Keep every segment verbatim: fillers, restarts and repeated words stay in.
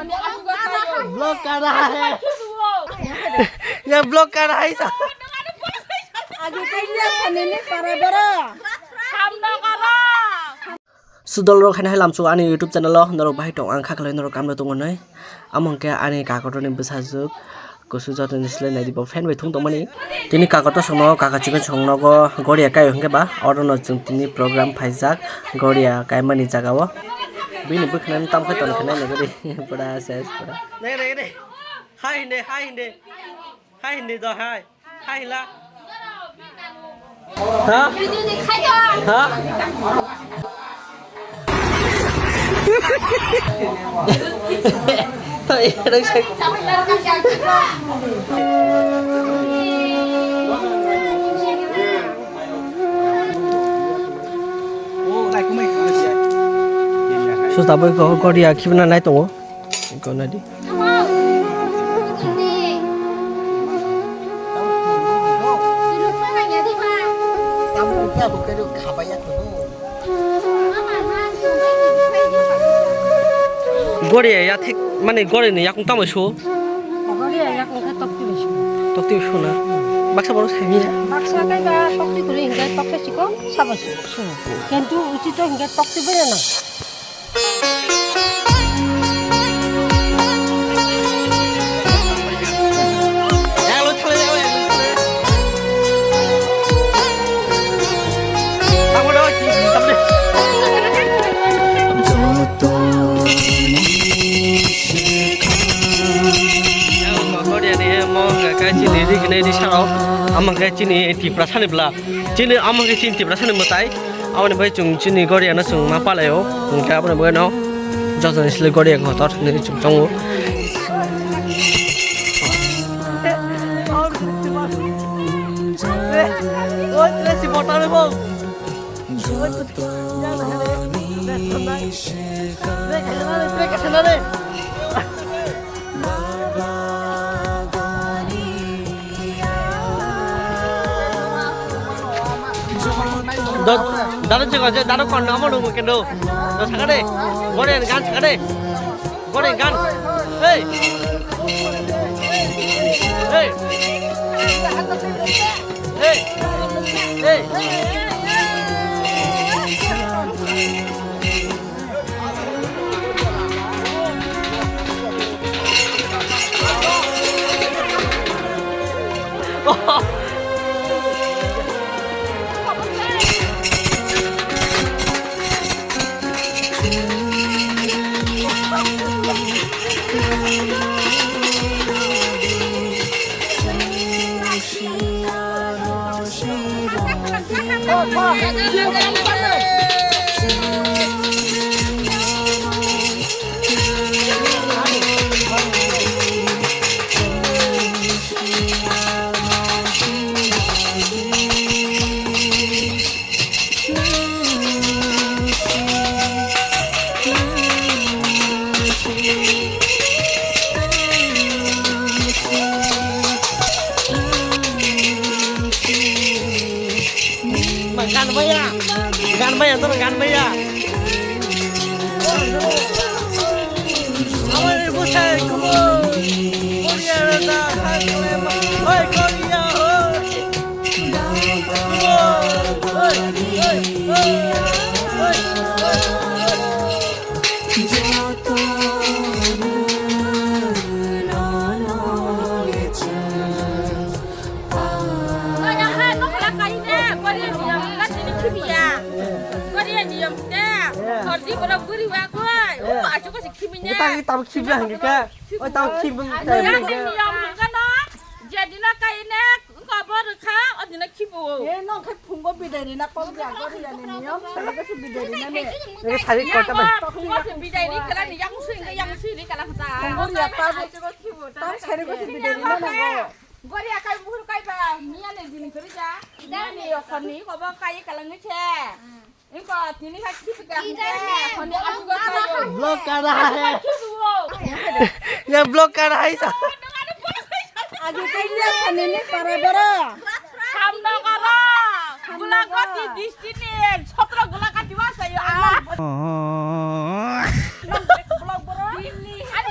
Vlog कर रहा है। ये vlog कर रहा है। Agi kaiya sanini para boro. Sudol rok haino hai lamsuk ani YouTube channel o norok bahai tong ang kha khlai norok kamle tongo nai. Amo hwnkhe ani kakoto ni bwsajwk kusu joto ni slai nai di bo fan bai thung tongmani. Tini kakoto songno kaka chikon songnogo goria kai hwnkhe ba oro no chwng tini program phaijak goria kaimani jaga o. Bini bwkhwnani tamkhe tongkhe nai nai gori pura ses pura. Nai nai nai. Hai hinde hai hinde. Hai hinde do hai. Hai hila. Ha? Ha? Sutaboi ko goria khibna nai tongo. Gona di. Gori ya thik mane gori ni yakung tamo su. Gori ya yakung khe tokti bisu. Tokti bisu na. Baksa borok sai ya. Baksa kai ba tokti kuri hingke tokti sikon sabo su. Kentu uchi to hingke tokti bena na. Chini ri kene ri saro, amang khe chini Tiprasa ni bla, chini amang khe chini Tiprasa ni mwtai. Aboni bai chwng chini goriano chwng ma palaio, hwnkhe aboni bai no joto ni sle goria kotor hinwi chwng tongo. Dado chikon se dado kon amo nung kendo. Do sakade. Gorian gan sakade. Gorian gan. Hey. Hey. Hey. Hey. Gan baya, gan baya, toro gan baya. Amari busai kubo, Korea rata, hai Korea, hai Korea, hai. Tabuk khibi hangke ka. Oi, tabuk khibi hangke ka. Jedino kaine wngkha bo rwkha, o dino khibo. E, nong khai phungo bidai rina kok ya, gori ya ni niyom, sari ko su bidai rina ne. Nini sari kota bai. Phungo se bidai ri kala ni, yang sui ni, yang sui ni kala hata. Phungo ya ta. Tam sari ko su bidai rina nango. Gori ya kai buhur kai ba, miya ne dini kori ja. Miya ne yokhor ni ko ba kai kala ngi che. Vlog कर रहा है। ये vlog कर रहा है। Agi kaiya sanini para boro. Samno karo. Gulagati distini sotro gulagati wasayo. Vlog boro. Ani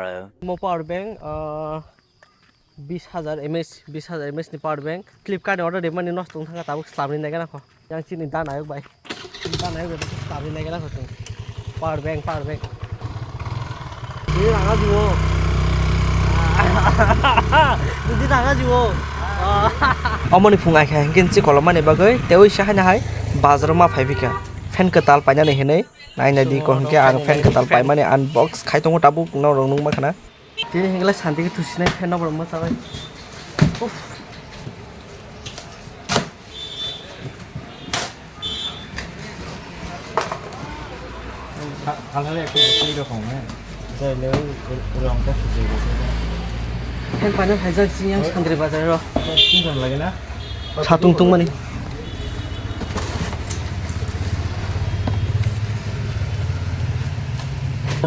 Tomorrow. Mo power bank, ah, bis hajar M S, bis hajar M S ni power bank. Flipkart ni order rimani nosto wng thangkha, tabuk slamni naiganakho. Yang chini da nayok bai. Da nayok bai, slamni naiganakho chwng. Power bank, power bank. Di ranga juo. Di ranga juo. Omoni phung aikha hingke si kolomani bagwi tewi sa haino hai bazaro ma phaiphika. Fan kwtal painani hinwi naina di ko hingke ang fan kwtal paimani unbox khai tongo tabuk norok nukma khana. Tini hinglai santi khe thusinai fan no borok mwchawai. Uff. Halhale ekta bwtwi rokong ne. Jaile rong ta sujai rok. Fan paina phaijak sini yang sandri bazar ro. Tin jon lage na? Satung tungmani.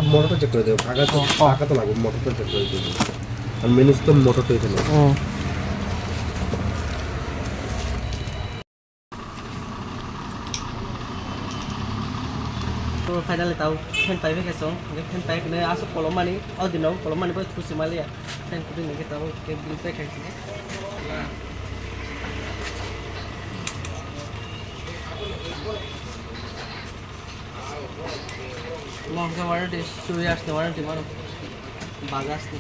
Motor to check kore deo, paga to, paga to lago, motor to check kore deo. Ar manage to motor to ithano. To finally tao fan pai khe song, fan pai khe asuk kolom mani, o dino kolom mani bo thusi maliya. Fan kudin nge tao ke bil pai khai. Mo hwnkhe warranty, two years ni warranty mano. Bajaj ni.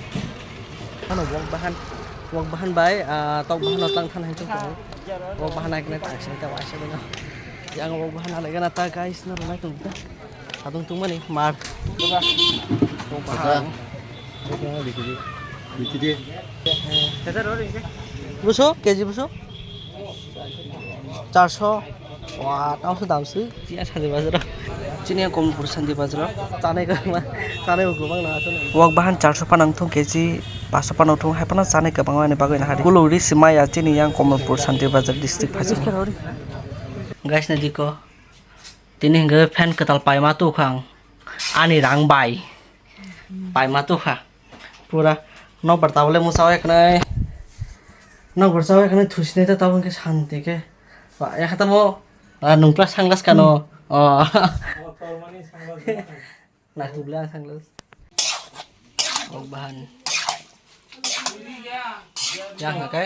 Ano wok bahan, wok bahan bai, ah, tok bahan no tang than hai tok. Wok bahan ai kene tak sini ta waisa beno. Yang wok bahan alai gana ta guys no rwlai tong ta. Sadung tungmani mar. Wok bahan. Buso, keji buso? Charso. Wah, tamo se dam se. Chini yang Kamalpur Shanti Bazar. Chanai ko ma, chanai ko bang na asal. Wok bahan charso panang thung keji, paso panang thung hai panang chanai kwbang ani bagwi na hari. Guluri simaya chini yang Kamalpur Shanti Bazar district phai. Guys, na diko. Tini hingke fan kwtal paima tukhang. Ani rang bai. Paima tukha. Pura nokbar tabole mwchao eknai. Nokbar chao eknai thusinai ta tabuk hingke santi khe. Ba, ya kha tamo, ah, nung plus sunglass kano. Oh. Naitugla sunglass. Wok bahan. Yang hingke,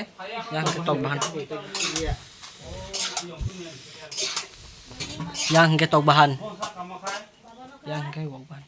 yang hingke tok bahan. Yang hingke tok bahan. Yang hingke wok bahan.